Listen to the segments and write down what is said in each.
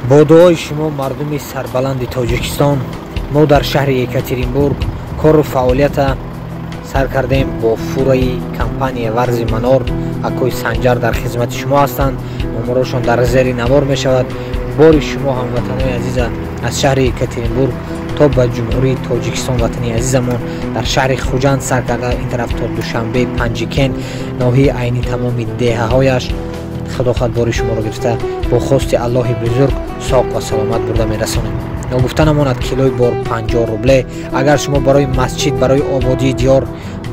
Бо дуои шумо, мардуми сарбаланди Тоҷикистон, мо дар шаҳри Екатеринбург кору фаъолията сар кардем бо фураи компания Варзи Манор. Акои Санҷар дар хизмати шумо ҳастанд, номерошон дар зери навор мешавад. Бори шумо, ҳамватанои азиза, аз шаҳри Екатеринбург то ба Ҷумҳурии Тоҷикистон, ватани азизамон, дар шаҳри Хуҷанд сар карда, ин тараф то Душанбе, Панҷикент, ноҳияи Айни, тамоми деҳаҳояш, худо хоҳад, бори шуморо гирифта, бо хости Аллоҳи бузург соқ ва саломат бурда мерасонем. Ногуфта намонад, килои бор 50 рубле. Агар шумо барои масҷид, барои ободии диёр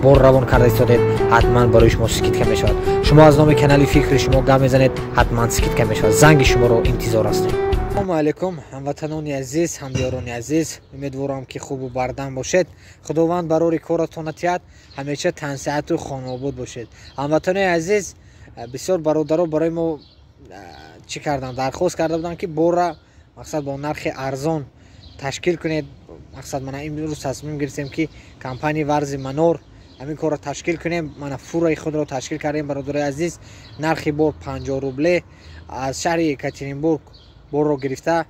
бор равон карда истодед, ҳатман барои шумо скидка мешавад. Шумо аз номи канали Фикри шумо гап мезанед, ҳатман скидка мешавад. Занги шуморо интизор ҳастем. Ассалому алайкум, ҳамватанони азиз, ҳамдиёрони азиз! Умедворам, ки хубу бардам бошед. Худованд барори коратон атиҳад, ҳамеша тансиҳату хонаобод бошед. Ҳамватанони азиз, бисёр бародаро барои мо чӣ кардам, дархост карда будам, ки борра, мақсад, бо нархи арзон ташкил кунед. Мақсад, мана имрӯз тасмим гирифтем, ки компанияи Варзи Манор ҳамин корро ташкил кунем. Мана фураи худро ташкил кардем, бародарои азиз. Нархи бор 50 рубле. Аз шаҳри Екатеринбург борро гирифта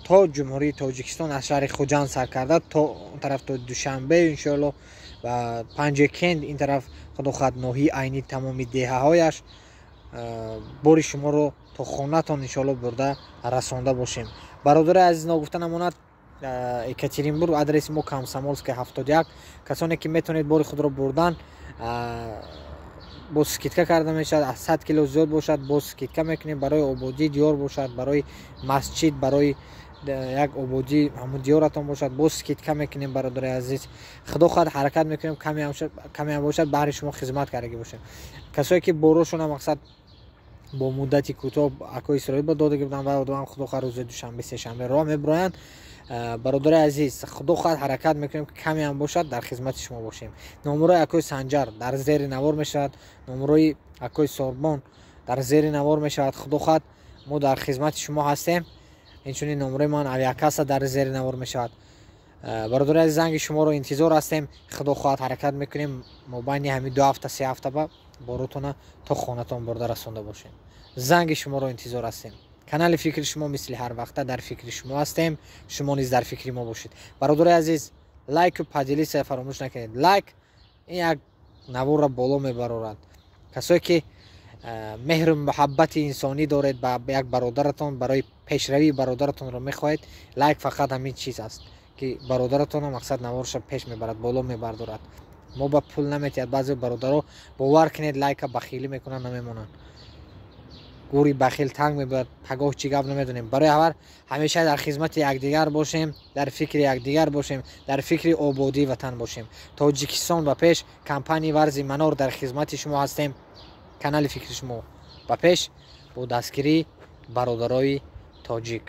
то Ҷумҳурии Тоҷикистон, аз шаҳри Хуҷанд сар карда то он тараф, то Душанбе, иншоалло, ва Панҷакент, ин тараф, худо хоҳад, ноҳияи Айни, тамоми деҳаҳояш, бори шуморо то хонатон, иншоалло, бурда расонда бошем. Бародари азиз, ногуфта намонад, Екатеринбург, адреси мо Комсомольская, 71. Касоне ки метавонед бори худро бурдан, боз скидка карда мешавад. Аз 100 кило зиёд бошад, боз скидка мекунем. Барои ободии диёр бошад, барои масҷид, барои як ободӣ ҳамун диёратон бошад, боз скидка мекунем. Бародари азиз, худо хоҳад, ҳаракат мекунем, камеам бошад, баҳри шумо хизмат кардагӣ бошем. Касое ки борошона, мақсад, бо муддати кӯтоҳ акои Исроил ба додаги буданд ва одам, худо хоҳад, рӯзи душанбе, сешанбе роҳ мебироянд. Бародари азиз, худо хоҳад, ҳаракат мекунем, ки камеам бошад, дар хизмати шумо бошем. Номерои акои Санҷар дар зери навор мешавад, номерои акои Сорбон дар зери навор мешавад. Худо хоҳад, мо дар хизмати шумо ҳастем. Инчунин номерои ман, авиакасса, дар зери навор мешавад. Бародари азиз, занги шуморо интизор ҳастем. Худо хоҳад, ҳаракат мекунем, мобайни ҳамин 2 ҳафта, 3 ҳафта ба боротона то хонатон бурда расонда бошем. Занги шуморо интизор ҳастем. Канали Фикри шумо мисли ҳар вақта дар фикри шумо ҳастем, шумо низ дар фикри мо бошед. Бародари азиз, лайку поделиться фаромӯш накунед. Лайк ин як наворро боло мебарорад. Касое ки меҳру муҳаббати инсонӣ доред ба як бародаратон, барои пешравии бародаратонро мехоҳед, лайк фақат ҳамин чиз аст, ки бародаратонро, мақсад, наворша пеш мебарад, боло мебардорад. Мо ба пул наметиҳад. Баъзе бародаро, бовар кунед, лайка бахилӣ мекунанд, намемонанд. Гури бахил танг мебояд, пагоҳ чӣ гап намедонем. Барои ҳавар ҳамеша дар хизмати якдигар бошем, дар фикри якдигар бошем, дар фикри ободии ватан бошем. Тоҷикистон ба пеш! Компанияи Варзи Манор дар хизмати шумо ҳастем. Канали Фикри шумо ба пеш, бо дастгирии бародарои тоҷик.